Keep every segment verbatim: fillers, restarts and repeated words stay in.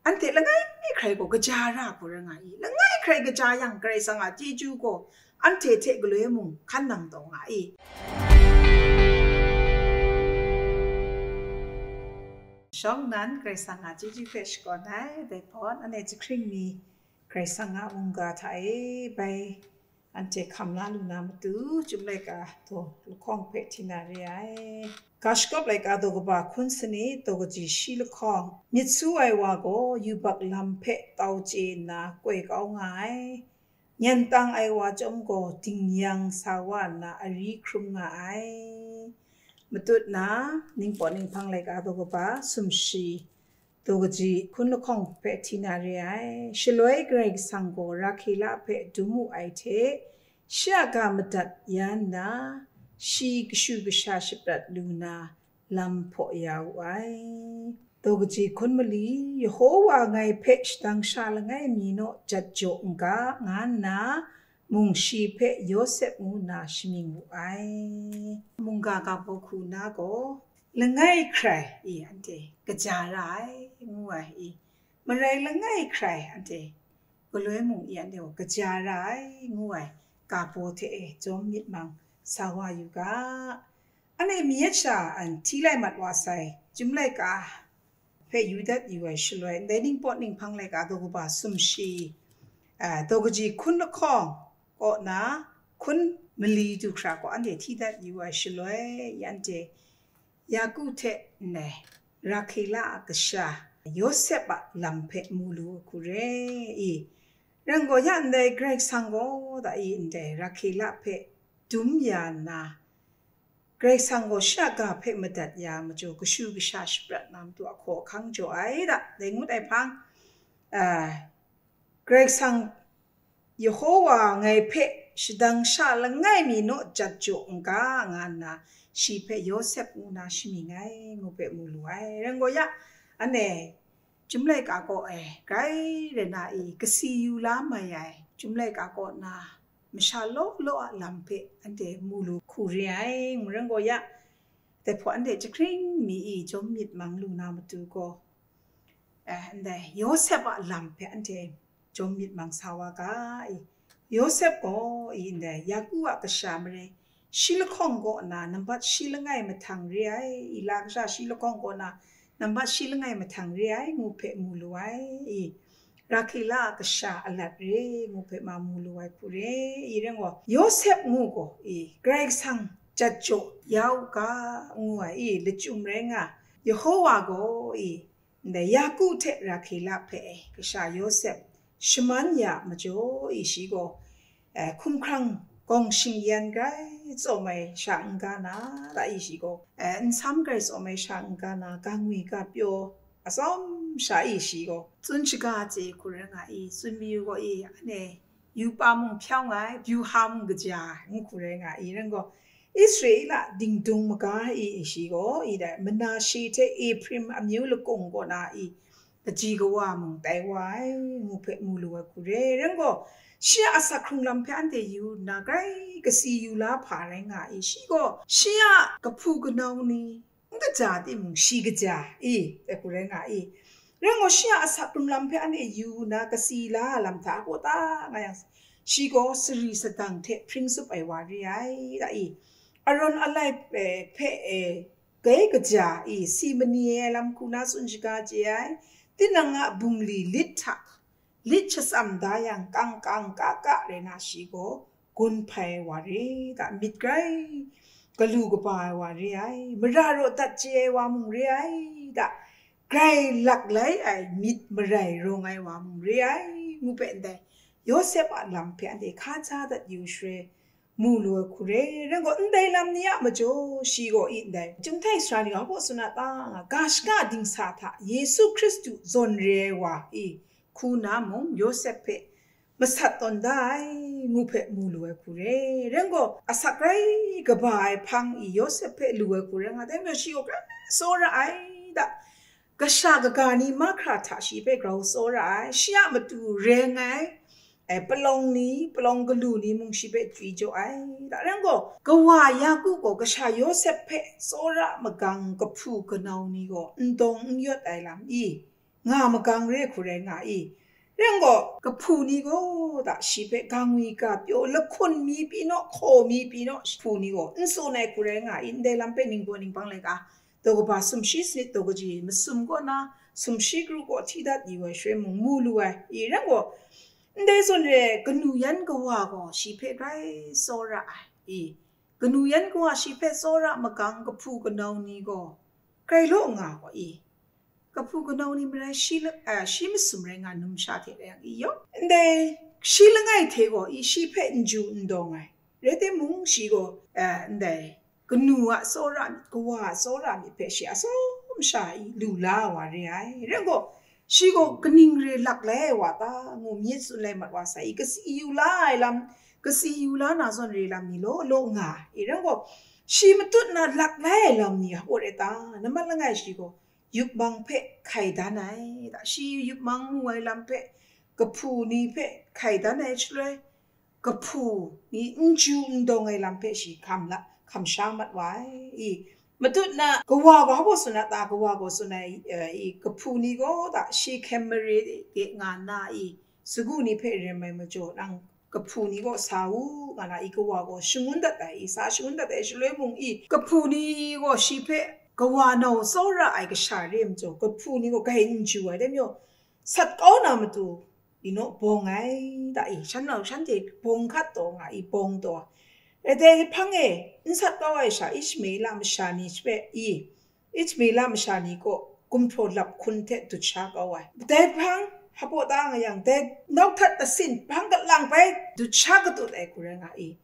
Anhte langai hkrai gaw kaja ra hku rai nga i, langai hkrai kaja yang Karai Kasang a chyeju gaw anhte hte galoi mung hkan nang taw nga i. Shawng nnan Karai Kasang a chyeju hpe shakawn ai, dai hpawt anhte jahkring mi Karai Kasang a mungga hta e bai anhte hkam la lu na matu, Chyum laika daw lahkawng hpe hti na re ai. Ga Shagawp laika daw kaba hkun sanit daw kaji shi lahkawng, myit su ai wa gaw yubak lam hpe tau chye nna koi kau nga ai. Nyan tang ai wa chyawm gaw dingyang sa wa nna ari hkrum nga ai. Matut na, Ningpawt Ninghpang laika daw kaba sumshi, daw kaji hkun lahkawng hpe hti na re ai. Shaloi Karai Kasang gaw Rahkela hpe dum wu ai hte, shi a ga madat ya nna, shi kashu kasha shaprat lu na lam hpaw ya wu ai. Daw kaji hkun mali, Yehowa ngai hpe shadang sha langai mi naw jat jaw n ga, nga nna, mung shi hpe Yawsep ngu nna shamying wu ai. Mungga ga baw hku na gaw, langai hkrai i anhte kaja ra ai, ngu ai i, marai langai hkrai anhte galoi mung i anhte gaw kaja ra ai, ngu ai ga baw hte e jawm myit mang sa wa yu ga. Anhte mi yet sha an hti lai mat wa sai, Chyum laika hpe yu dat yu ai shaloi, ndai Ningpawt Ninghpang laika daw kaba sumshi, a, daw kaji hkun lahkawng kaw na hkun mali du hkra gaw anhte hti dat yu ai shaloi, anhte Yaku hte ndai Rahkela a kasha Yawsep a lam hpe mu lu ai hku re i, rai gaw ya ndai Karai Kasang gaw da i ndai Rahkela hpe dum ya nna, Karai Kasang gaw shi a ga hpe madat ya majaw, kashu kasha shaprat na matu ahkaw ahkang jaw ai da, dai ngut ai hpang, a, Karai Kasang Yehowa ngai hpe shadang sha langai mi naw jat jaw n ga, nga nna shi hpe Yawsep ngu na shamying ai, ngu hpe mu lu ai. Rai gaw ya, anhte Chyum laika kaw e grai rai na i, kasi yu la mai ai Chyum laika kaw na masha law law a lam hpe anhte mu lu hku re ai, ngu rai gaw ya, dai hpawt anhte jahkring mi i jawm myit mang lu na matu gaw, eh, ndai Yawsep a lam hpe anhte jawm myit mang sa wa ga i. Yawsep gaw i ndai Yaku a kasha marai shi lahkawng kaw na nambat shi langai mahtang re ai, i la kasha shi lahkawng kaw na nambat shi langai mahtang re ai, ngu hpe mu lu ai i. Rahkela a kasha alat re, ngu hpe ma mu lu ai hku re i, rai gaw, Yawsep ngu gaw i, Karai Kasang jat jaw ya u ga, ngu ai i, lachyum rai nga, Yehowa gaw i, ndai Yaku hte Rahkela hpe kasha Yawsep shaman ya majaw i, shi gaw, eh, hkumhkrang gawng shingyan grai tsawm ai sha n-ga na, da i shi gaw, eh, nsam grai tsawm ai sha n-ga na, ga ngwi ga pyaw atsawm sha i shi gaw, tsun shaga chye hku rai nga i, tsun mayu gaw i, anhte yu pa mung hpyawng ai, byu ha mung kaja ai, ngu hku rai nga i, rai gaw, Israela dingdung maga i, i shi gaw, i dai, Manashe hte Ephraim amyu lakung kaw na i, kaji kawa mung tai wa ai, ngu hpe mu lu ai hku re. Rai gaw, shi a asak hkrung lam hpe anhte yu nna, grai kasi yu la hpa rai nga i, shi gaw, shi a kahpu kanau ni, n kaja timung, shi kaja i, ai hku rai nga i. Rai gaw, shi a asak hkrung lam hpe anhte yu nna, kasi la lam hta gaw ta nga yang, shi gaw sari sadang hte hpring tsup ai wa re ai, da i. Aron alai hpe, hpe e, gai kaja i, si mani ai lam hku na tsun shaga chye ai, tinang a bungli lit hta, lit shatsam da yang, kang kang ka ka rai na shi gaw, gun hpai ai wa re, da myit grai galu kaba ai wa re ai, mara raw dat chye ai wa mung re ai, da grai lak lai ai myit marai rawng ai wa mung re ai, ngu hpe ndai Yawsep a lam hpe anhte hka ja dat yu shaloi, mu lu ai hku re. Rai gaw, ndai lam ni a majaw, shi gaw i ndai, Chyum htai sara ni gaw hpaw tsun a ta nga, ga shaka dingsa hta Yesu Hkristu zawn re ai wa i, hku na mung, Yawsep hpe masat tawn da ai, ngu hpe mu lu ai hku re. Rai gaw, asak rai kaba ai hpang i Yawsep hpe lu ai hku rai nga, dai majaw shi gaw grai tsawra ai, da, kasha kaga ni mahkra hta shi hpe grau tsawra ai, shi a matu reng ai, eh, palawng ni, palawng galu ni mung shi hpe chye jaw ai, da rai gaw, kawa Yaku gaw kasha Yawsep hpe tsawra magang kahpu kanau ni gaw n dawng n yawt ai lam i, nga magang re hku rai nga i. Rai gaw, kahpu ni gaw da shi hpe ga ngwi ga pyaw, lahkun mi pyi naw, hkaw mi pyi naw, kahpu ni gaw n tsun ai hku rai nga i, ndai lam hpe ningbaw ninghpang laika, daw kaba sumshi sanit daw kaji masum kaw na, sumshi kru kaw hti dat yu ai shaloi mung mu lu ai. I rai gaw, ndai zawn re ai kanu yan kawa gaw shi hpe grai tsawra ai. I, kanu yan kawa shi hpe tsawra magang kahpu kanau ni gaw grai law nga gaw i. Kahpu kanau ni marai shi la-, a, shi masum rai nga numsha hte rai yang i yawng, ndai shi langai hte gaw i shi hpe n ju n dawng ai. Rai timung, shi gaw, a, ndai kanu a tsawra myit, kawa a tsawra myit hpe shi a tsawm sha i lu la ai wa re ai. Rai gaw, shi gaw kaning re lak lai ai wa ta, ngu myit tsun lai mat wa sai i, kasi yu la ai lam, kasi yu la na zawn re lam ni law law nga ai. I rai gaw, shi matut na lak lai ai lam ni a hpaw rai ta, nambat langai shi gaw, yupmang hpe hkai dan ai, da shi yupmang mu ai lam hpe, kahpu ni hpe hkai dan ai shaloi, kahpu ni n ju n dawng ai lam hpe shi hkam la, hkam sha mat wa ai. I, matut na kawa gaw hpa tsun a ta, kawa gaw tsun ai, eh, i, kahpu ni gaw da shi hkyen mare de nga nna i, sagu ni hpe rem ai majaw, nang kahpu ni gaw sa u, nga na i, kawa gaw shangun dat ai, i sa shangun dat ai shaloi mung i, kahpu ni gaw shi hpe kawa nau tsawra ai kasha re ai majaw, kahpu ni gaw grai n ju ai, dai majaw, sat kau na matu, i naw, bawng ai, da i, shan nau shanhte bawng hkat taw nga i, bawng taw ai. Rai dai hpang e, n sat kau ai sha, Ishmaela masha ni hpe i, Ishmaela masha ni kaw gumhpraw lap hkun hte dut sha kau ai. Dai hpang, hpaw ta nga yang, dai nawk htat asin hpang kalang bai dut sha katut ai hku rai nga i.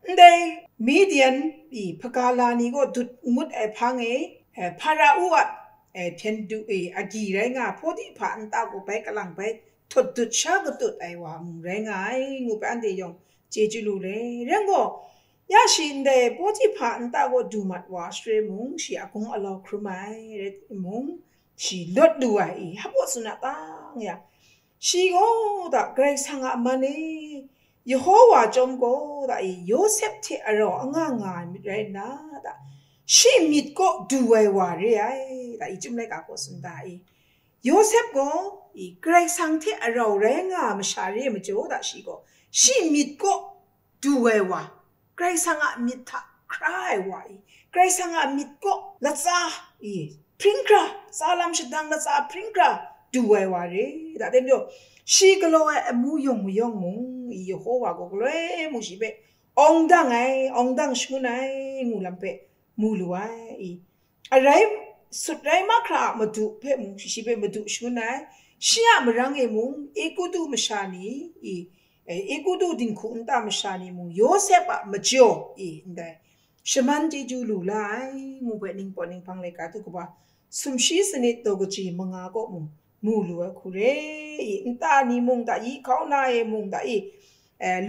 Ndai Midian i hpagala ni kaw dut ngut ai hpang e, eh, Hpara-u a, eh, hpyen du e agyi rai nga, Potiphar nta kaw bai kalang bai htawt dut sha katut ai wa mung rai nga ai, ngu hpe anhte yawng chyeju lu re. Rai gaw, ya shi ndai Potiphar nta kaw du mat wa shaloi mung, shi agung alau hkrum ai, rai timung, shi lawt lu ai i, hpa tsun a ta nga yang, shi gaw da Karai Kasang a man e, Yehowa chyawm gaw da i, Yawsep hte arau anga nga ai myit rai nna, da shi myit kaw du ai wa re ai, da i, Chyum laika kaw tsun da i, Yawsep gaw i, Karai Kasang hte arau rai nga ai masha re ai majaw, da shi gaw shi myit kaw du ai wa, Karai Kasang a myit hta hkra ai wa i, Karai Kasang a myit kaw latsa i, hpring hkra, tsa lam shadang latsa hpring hkra du ai wa re, da, dai majaw, shi galaw ai amu yawng mayawng mung i, Yehowa gaw galoi mung shi hpe awng dang ai, awng dang shangun ai, ngu lam hpe mu lu ai i. Arai, sut rai mahkra a madu hpe mung shi hpe madu shangun ai, shi a marang e mung Egutu masha ni i, eh, Egutu dinghku nta masha ni mung Yawsep a majaw i, ndai shaman chyeju lu la ai, ngu hpe ningpawt ninghpang laika daw kaba sumshi sanit daw kaji manga kaw mung mu lu ai hku re i, nta ni mung da i, hkau na e mung da i, eh,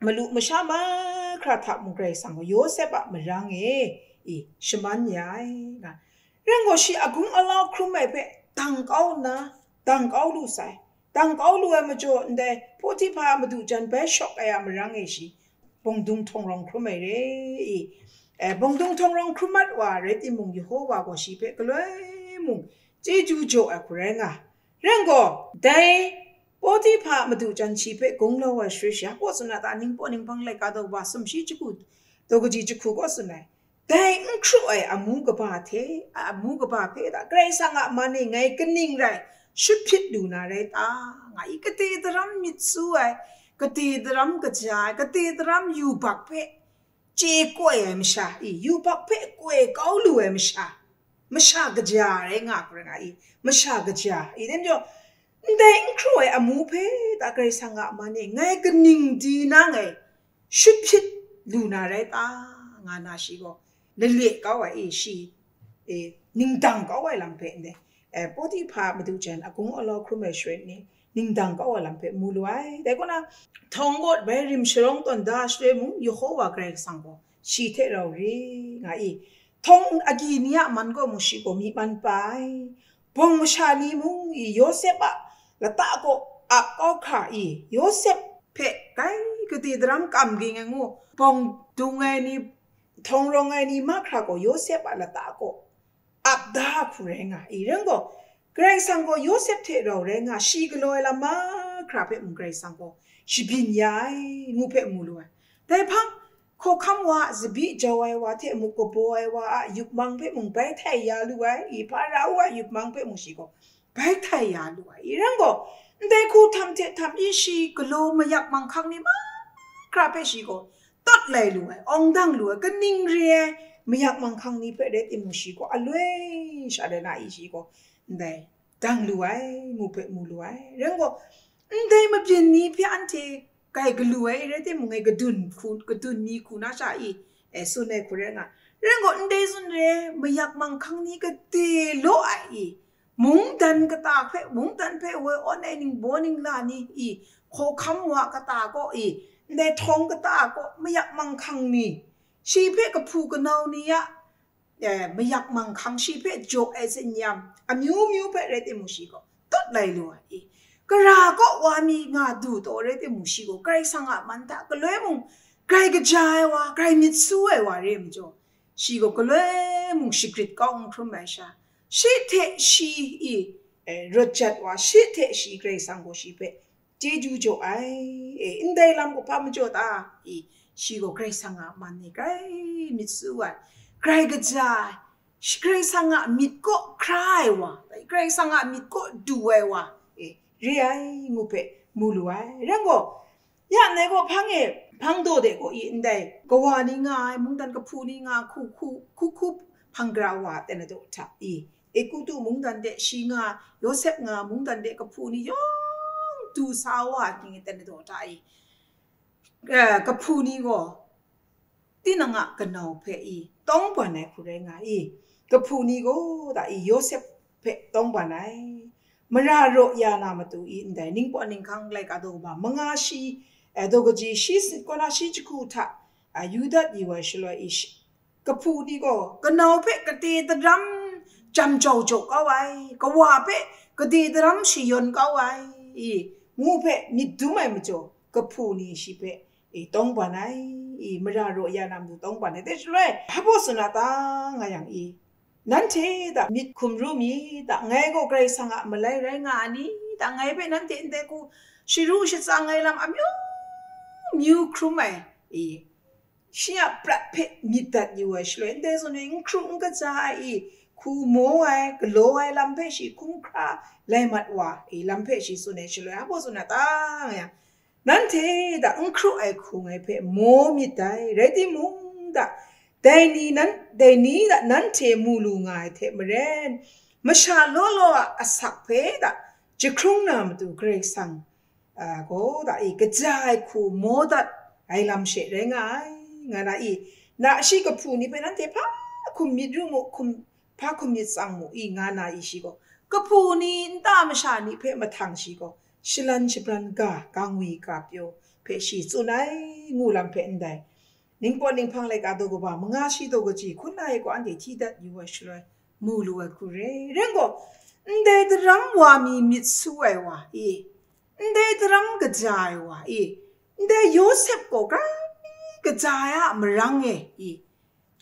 malu masha mahkra hta mung Karai Kasang gaw Yawsep a marang e i shaman ya ai, nga. Rai gaw, shi agung alau hkrum ai hpe dang kau nna, dang kau lu sai. Dang kau lu ai majaw, ndai Potiphar a madu jan bai shawk ai a marang e shi bawng dung htawng rawng hkrum ai re i, eh, bawng dung htawng rawng hkrum mat wa rai timung, Yehowa gaw shi hpe galoi mung chyeju jaw ai hku rai nga. Rai gaw, dai Potiphar madu jan shi hpe gung lau ai shaloi shi, hpa tsun a ta, ningpawt ninghpang laika daw kaba sumshi jahku, daw kaji jahku kaw tsun ai. Dai n hkru ai amu kaba hte, amu kaba hpe da, Karai Kasang a man e ngai kaning rai shut hpyit lu na rai ta, nga i, kate daram myit su ai, kate daram kaja ai, kate daram yubak hpe chye koi ai masha i, yubak hpe koi kau lu ai masha, masha kaja rai nga hku rai nga i, masha kaja i, dai majaw, ndai n hkru ai amu hpe da Karai Kasang a man e ngai kaning di na ngai shut hpyit lu na rai ta, nga na shi gaw lale kau ai e, shi, e, ningdang kau ai lam hpe ndai, eh, Potiphar madu jan agung alau hkrum ai shaloi ni, ningdang kau ai lam hpe mu lu ai. Dai kaw na, htawng gawt bai rim sharawng tawn da shaloi mung, Yehowa Karai Kasang gaw shi hte rau ri nga i, htawng agyi ni a man gaw mung shi gaw myi man pa ai. Bawng masha ni mung i Yawsep a lata kaw ap kau hkra i, Yawsep hpe grai kade daram kam ging ai ngu, bawng dung ai ni, htawng rawng ai ni mahkra gaw Yawsep a lata kaw ap da hku rai nga i, rai gaw, Karai Kasang gaw Yawsep hte rau rai nga, shi galaw ai lam mahkra hpe mung Karai Kasang gaw shabyin ya ai, ngu hpe mu lu ai. Dai hpang, hkawhkam wa a tsabyi jau ai wa hte muk kabaw ai wa a yupmang hpe mung bai htai ya lu ai, i Hparao a yupmang hpe mung shi gaw bai htai ya lu ai. I rai gaw, ndai hku htam hte htam i shi galaw mayak manghkang ni mahkra hpe shi gaw tawt lai lu ai, awng dang lu ai, kaning re ai mayak manghkang ni hpe rai timung shi gaw aloi sha de na i shi gaw ndai dang lu ai, mu hpe mu lu ai. Rai gaw, ndai mabyin ni hpe anhte kai galu ai rai timung, ngai kadun hku, kadun mi hku na sha i, e, tsun ai hku rai nga. Rai gaw, ndai tsun re ai mayak manghkang ni gade law ai i, mungdan kata hpe, mungdan hpe woi awn ai ningbaw ningla ni i, hkawhkam wa kata kaw i, ndai htawng kata kaw mayak manghkang ni, shi hpe kahpu kanau ni a, eh, mayak manghkang, shi hpe jaw ai tsinyam amyu myu hpe rai timung shi gaw tawt lai lu ai i, gara kaw wa mi nga du taw rai timung shi gaw Karai Kasang a man hta galoi mung grai kaja ai wa, grai myit su ai wa re ai majaw, shi gaw galoi mung shagrit kau n hkrum ai sha, shi hte shi i, eh, rawt jat wa, shi hte shi Karai Kasang gaw shi hpe chyeju jaw ai, e, ndai lam gaw hpa majaw ta? I, shi gaw Karai Kasang a man e grai myit su ai, grai kaja ai, shi Karai Kasang a myit kaw hkra ai wa, Karai Kasang a myit kaw du ai wa, e, re ai, ngu hpe mu lu ai. Rai gaw, ya ndai gaw hpang e, hpang daw de gaw i ndai kawa ni nga ai, mungdan kahpu ni nga, hku, hku, hku, hku hpang gara wa, teng na daw hta i, Egutu mungdan de shi nga, Yawsep nga mungdan de kahpu ni yawng du sa wa ai ni teng na daw hta i, eh, kahpu ni gaw tinang a kanau hpe i tawng ban ai hku rai nga i, kahpu ni gaw da i Yawsep hpe tawng ban ai. Mara raw ya na matu i ndai ningpawt ninghkang laika daw kaba manga shi, eh, daw kaji shi sin kaw na shi jahku hta, ah, yu dat yu ai shaloi i shi, kahpu ni gaw kanau hpe kade daram jam jau jaw kau ai, kawa hpe kade daram shayawn kau ai, i, ngu hpe myit dum ai majaw, kahpu ni shi hpe, i, tawng ban ai, i, mara raw ya na matu tawng ban ai. Dai shaloi, hpa baw tsun a ta nga yang, i, nanhte da myit hkum ru mi da, ngai gaw Karai Kasang a malai rai nga a ni da, ngai hpe nanhte ndai hku sharu shatsang ai lam amyu myu hkrum ai, i, shi a prat hpe myit dat yu ai shaloi, ndai zawn e n hkru n kaja ai i, hku maw ai, galaw ai lam hpe shi hkum hkra lai mat wa, i lam hpe shi tsun ai shaloi, hpa baw tsun a ta nga yang, nanhte da n hkru ai hku ngai hpe maw myit dai, rai timung da, dai ni nan, dai ni da nanhte mu lu nga ai hte maren, masha law law a asak hpe da jahkrung na matu Karai Kasang, a, gaw da i kaja ai hku maw dat ai lam she rai nga ai, nga na i, na shi kahpu ni hpe nanhte hpa hkum myit ru mu, hkum, hpa hkum myit tsang mu i, nga na i shi gaw, kahpu ni nta masha ni hpe mahtang shi gaw, shalan shabran ga, gangwi ga pyaw hpe shi tsun ai, ngu lam hpe ndai ningpawt ninghpang laika daw kaba manga shi daw kaji hkun na e gaw anhte hti dat yu ai shaloi, mu lu ai hku re. Rai gaw, ndai daram wa mi myit su ai wa i, ndai daram kaja ai wa i, ndai Yawsep gaw grai kaja ai a marang e i,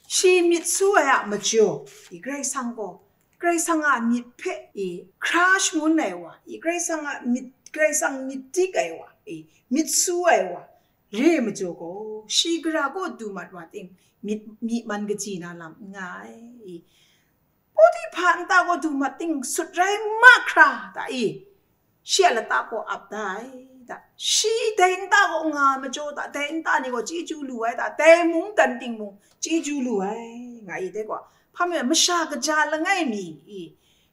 shi myit su ai a majaw i, Karai Kasang gaw, Karai Kasang a myit hpe i hkra shangun ai wa i, Karai Kasang a myit, Karai Kasang myit dik ai wa i, myit su ai wa, re ai majaw gaw, shi gara kaw du mat wa ting, myit, myi man kaji na lam n nga ai. Pawtihpa nta kaw du mat ting, sut rai mahkra da i, shi a lata kaw ap da ai da, shi dai nta kaw nga majaw da, dai nta ni gaw chyeju lu ai da, dai mungdan ting mung chyeju lu ai, nga i, dai gaw, hpa mi masha kaja langai mi i,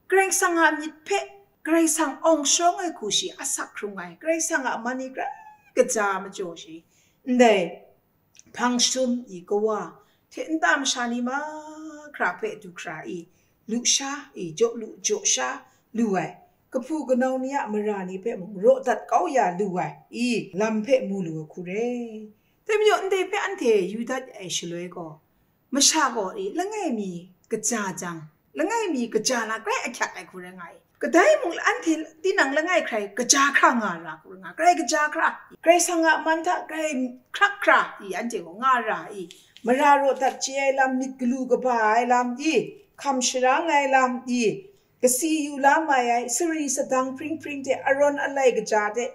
Karai Kasang a myit hpe Karai Kasang awng sharawng ai hku shi asak hkrung ai, Karai Kasang a man ni grai kaja majaw shi, ndai hpang jahtum i kawa hte nta masha ni mahkra hpe du hkra i, lusha i, jaw lu jaw sha lu ai, kahpu kanau ni a mara ni hpe mung raw dat kau ya lu ai i, lam hpe mu lu ai hku re. Dai majaw, ndai hpe anhte yu dat ai shaloi gaw, masha gaw i langai mi kaja jang, langai mi kaja na grai ahkyak ai hku rai nga i. Kadai mung anhte tinang langai hkrai kaja hkra nga ra hku rai nga, grai kaja hkra. Karai Kasang a man hta grai hkrak hkra i anhte gaw nga ra i. Mara raw dat chye ai lam, myit galu kaba ai lam i, hkam sharang ai lam i, kasi yu la mai ai, sari sadang hpring hpring hte arawn alai kaja hte,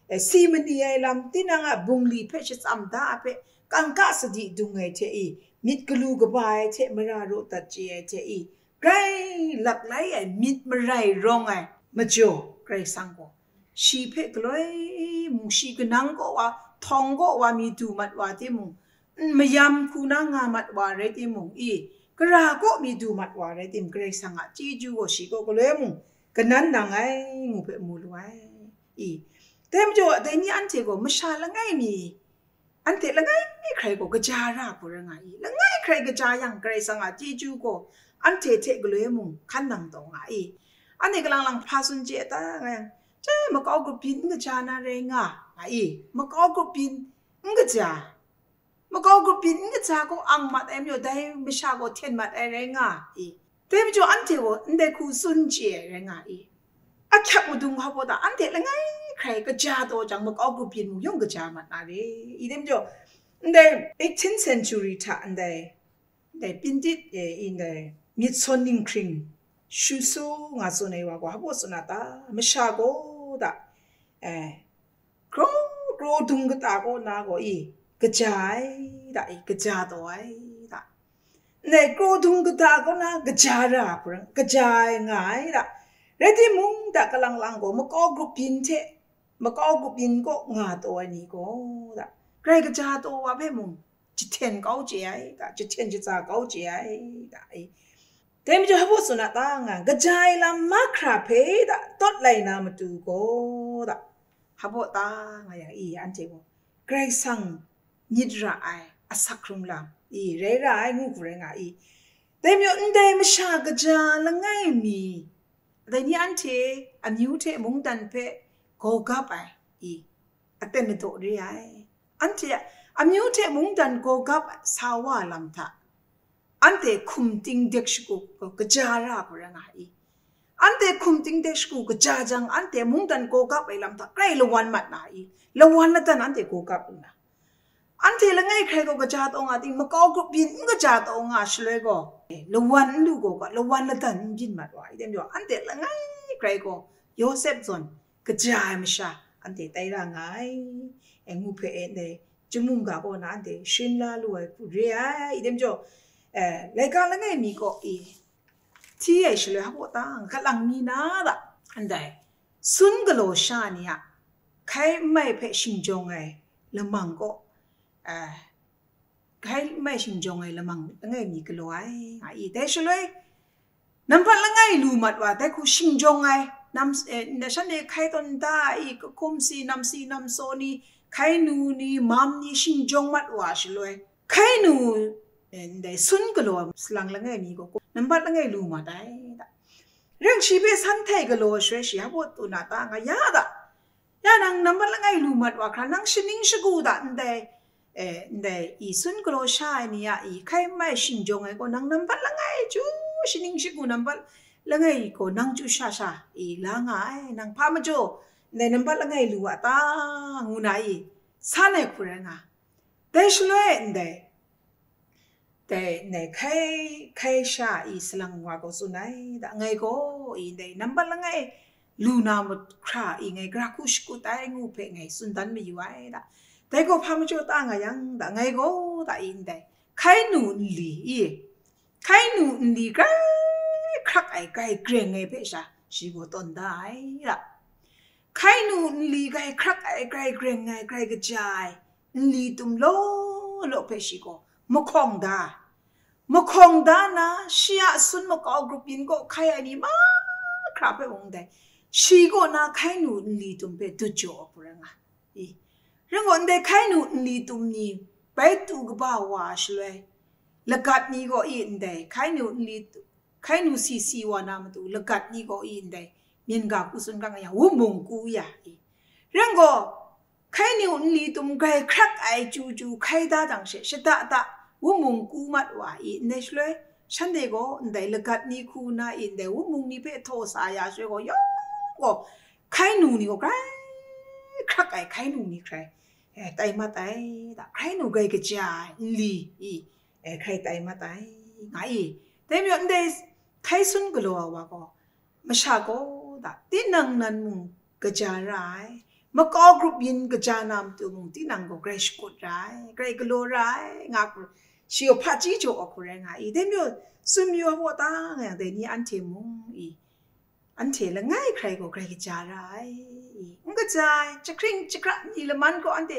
eh, si mani ai lam, tinang a bungli hpe shatsam da a hpe, kangka sadi dung ai hte i, myit galu kaba ai hte mara raw dat chye ai hte i, grai laklai ai myit marai rawng ai majaw Karai Kasang gaw, shi hpe galoi mung, shi kanang kaw wa, htawng kaw wa mi du mat wa timung, n mayam hku na nga mat wa rai timung, i, gara kaw mi du mat wa rai tim, Karai Kasang a chyeju gaw shi kaw galoi mung kanan nang ai, ngu hpe mu lu ai. I, dai majaw, dai ni anhte gaw masha langai mi, anhte langai hkrai gaw kaja ra hku rai nga i, langai hkrai kaja yang, Karai Kasang a chyeju gaw anhte hte galoi mung hkan nang taw nga i, anhte kalang lang hpa tsun chye a ta nga yang, chyai makau grup byin n kaja na rai nga, nga i, makau grup byin n kaja, makau grup byin n kaja gaw ang mat ai majaw, dai masha gaw hten mat ai rai nga i, dai majaw anhte gaw ndai hku tsun chye ai rai nga i, ahkyak madung hpa baw ta, anhte langai hkrai kaja taw jang, makau grup byin mung yawng kaja mat na re i, dai majaw, ndai eighteenth century hta ndai, ndai Pintit, eh, ndai myit sawn ninghkring Shusu nga tsun ai wa gaw hpa baw tsun a ta, masha gaw ta, eh, kraw, kraw dung kata kaw na gaw i, kaja ai ta i, kaja taw ai ta. Ndai kraw dung kata kaw na kaja ra hku rai, kaja ai nga ai ta. Rai timung, ta kalang lang gaw makau grup byin hte, makau grup byin kaw nga taw ai ni gaw ta, grai kaja taw wa hpe mung jahten kau chye ai ta, jahten shaza kau chye ai ta i. Dai majaw hpa baw tsun a ta nga, kaja ai lam mahkra hpe ta tawt lai na matu gaw ta, hpa baw ta nga yang i, anhte gaw Karai Kasang myit ra ai asak hkrung lam i, rai ra ai ngu hku rai nga i. Dai majaw ndai masha kaja langai mi, dai ni anhte amyu hte mungdan hpe gaw gap ai i, aten ladaw re ai. Anhte a amyu hte mungdan gaw gap sa wa lam hta, anhte hkum ting dek shagu gaw kaja ra hku rai nga i. Anhte hkum ting dek shagu kaja jang, anhte mungdan gaw gap ai lam hta grai lawan mat na i, lawan ladan anhte gaw gap nna, anhte langai hkrai gaw kaja taw nga ting, makau grup byin n kaja taw nga shaloi gaw, eh, lawan n lu gaw ga, lawan ladan n byin mat wa i, dai majaw anhte langai hkrai gaw Yawsep zawn kaja ai masha anhte tai ra nga ai, e ngu hpe e ndai chyum mungga kaw na anhte sharin la lu ai hku re ai. I dai majaw, eh, laika langai mi kaw i hti ai shaloi hpa baw ta, kalang mi na ta, ndai sun galaw sha ni a hkai n mai hpe shingjawng ai lamang kaw, eh, hkai n mai shingjawng ai lamang langai mi galaw ai nga i, dai shaloi nambat langai lu mat wa, dai hku shingjawng ai, nam, eh, shanhte hkai tawn da i, kahkum si, nam si, nam saw ni, hkai nu ni, mam ni shingjawng mat wa shaloi, hkai nu, eh, ndai sun galaw salang langai mi gaw nambat langai lu mat ai ta. Ring shi hpe san htai galaw shaloi shi hpa baw tsun a ta nga, ya ta, ya nang nambat langai lu mat wa hkra, nang shaning shagu ta, ndai, eh, ndai i sun galaw sha ai ni a i hkai n mai shingjawng ai gaw, nang nambat langai chyu, shaning shagu nambat langai gaw nang chyu sha sha i la nga ai, nang hpa majaw ndai nambat langai lu a ta, ngu na i san ai hku rai nga. Dai shaloi ndai, dai, ndai hkai, hkai sha i salang wa gaw tsun ai, da ngai gaw i ndai nambat langai lu na mahkra i ngai gara hku shakut ai ngu hpe ngai tsun dan mayu ai da. Dai gaw hpa majaw ta nga yang da, ngai gaw da i ndai hkai nu nli i, hkai nu nli grai hkrak ai grai greng ai hpe sha, shi gaw tawn da ai da. Hkai nu nli grai hkrak ai, grai greng ai, grai kaja ai nli tum law law hpe shi gaw mahkawng da. Mahkawng da na, shi a sun makau grup yin kaw hkai ai ni mahkra hpe mung dai, shi kaw na hkai nu nli tum hpe dut jaw ai hku rai nga i. Ring gaw, ndai hkai nu nli tum ni bai tu kaba wa shaloi, lagat ni gaw i ndai hkai nu nli tu-, hkai nu si si wa na matu, lagat ni gaw i ndai myen ga hku tsun ga nga yang, wunmung ku ya i. Ring gaw, hkai nu nli tum grai hkrak ai chyu chyu hkai da jang she, shada da wunmung ku mat wa i, ndai shaloi, shanhte gaw ndai lagat ni hku na i, ndai wunmung ni hpe htaw sa ya shaloi gaw, yawng gaw hkai nu ni gaw grai hkrak ai hkai nu ni hkrai, eh, tai mat ai, da, hkai nu grai kaja ai nli i, eh, hkrai tai mat ai, nga i. Dai majaw, ndai hkai sun galaw ai wa gaw, masha gaw da, tinang nan mung kaja ra ai, makau grup yin kaja na matu mung tinang gaw grai shakut ra ai, grai galaw ra ai, nga hku shi gaw hpaji jaw ai hku rai nga i. Dai majaw, tsun mayu ai hpaw ta nga yang, dai ni anhte mung i, anhte langai hkrai gaw grai kaja ra ai i, n kaja ai, jahkring jahkra ni laman gaw anhte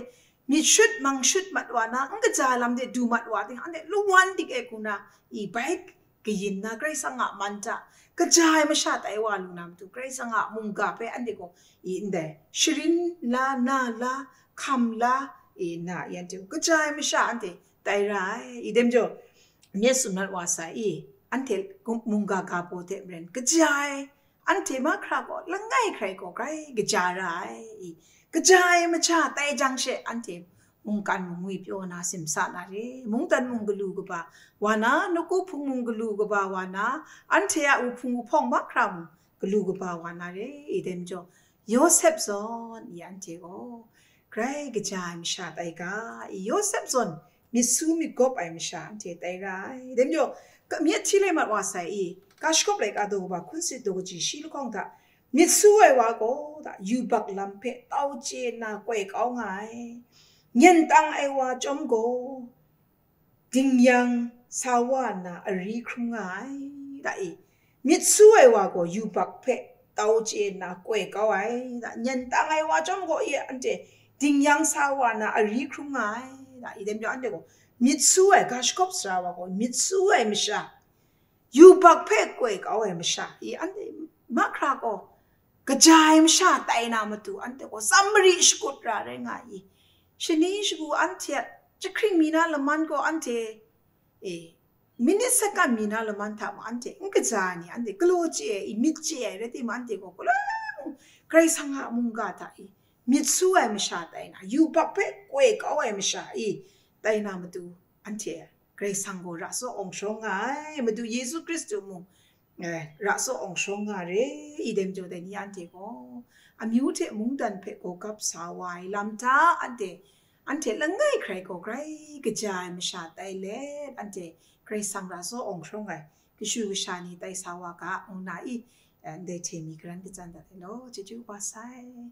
myit shut mang shut mat wa na, n kaja ai lam de du mat wa ting, anhte lawan dik ai hku na i, bai kayin na, Karai Kasang a man hta kaja ai masha tai wa lu na matu, Karai Kasang a mungga hpe anhte gaw i, ndai sharin la, na la, hkam la, i, na, yan hte kaja ai masha anhte tai ra ai. I dai majaw, myit sum mat wa sai i, anhte mungga ga baw hte maren kaja ai, anhte mahkra gaw langai hkrai gaw grai kaja ra ai i, kaja ai masha tai jang she, anhte mungkan mungwi pyaw na, simsa na re, mungdan mung galu kaba wa na, nawku hpung mung galu kaba wa na, anhte a wuhpung wuhpawng mahkra mung galu kaba wa na re. I dai majaw, Yawsep zawn i, anhte gaw grai kaja ai masha tai ga i, Yawsep zawn myit su myit gawp ai masha anhte tai ra ai. Dai majaw, ka-, myit hti lai mat wa sai i, Ga Shagawp laika daw kaba hkun sit daw kaji shi lahkawng hta, myit su ai wa gaw da, yubak lam hpe tau chye nna koi kau nga ai, nyen tang ai wa chyawm gaw, dingyang sa wa nna ari hkrum nga ai, da i. Myit su ai wa gaw yubak hpe tau chye nna koi kau ai, da, nyen tang ai wa chyawm gaw, i, anhte dingyang sa wa nna ari hkrum nga ai, da i. Dai majaw, anhte gaw myit su ai, Ga Shagawp sara wa gaw myit su ai masha, yubak hpe koi kau ai masha, i, anhte mahkra gaw kaja ai masha tai na matu, anhte gaw tsam mari shakut ra rai nga i. Shani shagu anhte a jahkring mi na laman gaw anhte, e, minit sakan mi na laman hta mung anhte n kaja ai ni, anhte galaw chye ai, i, myit chye ai rai timung, anhte gaw galaw ai mung, Karai Kasang a mungga hta i, myit su ai masha tai na, yubak hpe koi kau ai masha i, tai na matu, anhte Karai Kasang gaw ra tsaw awng sharawng nga ai, Madu Yesu Hkristu mung, eh, ra tsaw awng sharawng nga re. I dai majaw, dai ni anhte gaw amyu hte mungdan hpe gaw gap sa wa ai lam hta, anhte, anhte langai hkrai gaw grai kaja ai masha tai let, anhte Karai Kasang ra tsaw awng sharawng ai kashu kasha ni tai sa wa ga, ngu na i, eh, ndai hte mi garan katsan dat ai law, chyeju kaba sai.